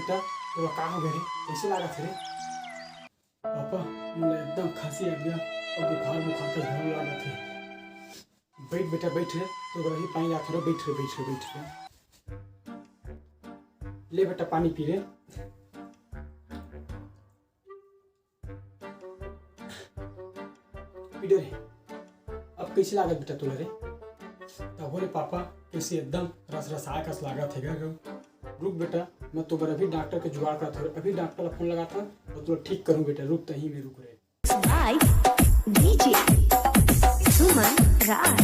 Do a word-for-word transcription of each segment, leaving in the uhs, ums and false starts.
बेटा, तोला का हो गे रे? कइसे लागत हे रे? पापा, मोला एकदम खांसी आ गया अउ बुखार, बुखार के घलो लागत हे। बइठ बेटा, बइठ रे, तोर बर अभी पानी लात हंव रे, बइठ रे, बइठ रे, बइठ रे। ले बेटा, पानी पी रे। पी डरे। अब कइसे लागत बेटा तोला रे? तभो ले पापा, कइसे एकदम रसरसाए कस लागत हे गा। रुक बेटा, मैं तोर बर अभी डॉक्टर के जुगाड़ करत हंव रे। अभी डॉक्टर ला फोन लगात हंव अउ तोला ठीक करहूं बेटा, रुक तहीं में रुक रे। By D J Suman Raj।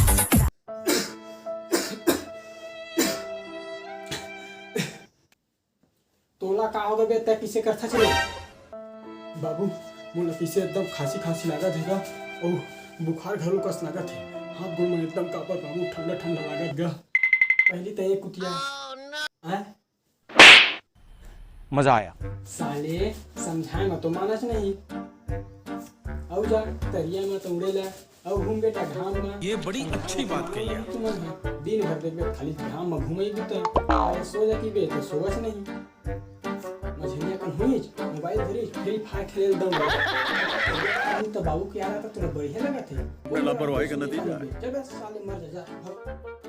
तोला का हो गे बे, तैं कइसे करथस रे? बाबू, मोला कइसे एकदम खांसी खांसी लागत हे गा, अउ बुखार घलो कस लागत हे। हाथ गोड़ मन एकदम कांपत बाबू, ठंडा ठंडा लागत गा। पहिली तैं ए कुतिया, हैं? मजा आया। साले, समझाए म तो मानस नहीं। अउ जा, तरिया म तो उड़े ला। अउ घूम बेटा घाम म। ये बड़ी अच्छी बात कही है। तुमन ह दिन भर देखबे खाली घाम म घूमई बूता। अरे सो जाती बे तो सोवस नहीं। मझनिया कन हुईच, मोबाइल धरीच, फ्री फायर खेले ल दौड़। अरे तो बाबू के यार आता तोला बढ़िया लगत हे। मैं लापरवाही का नतीजा है। चल बे साले मर जा, जा, भग।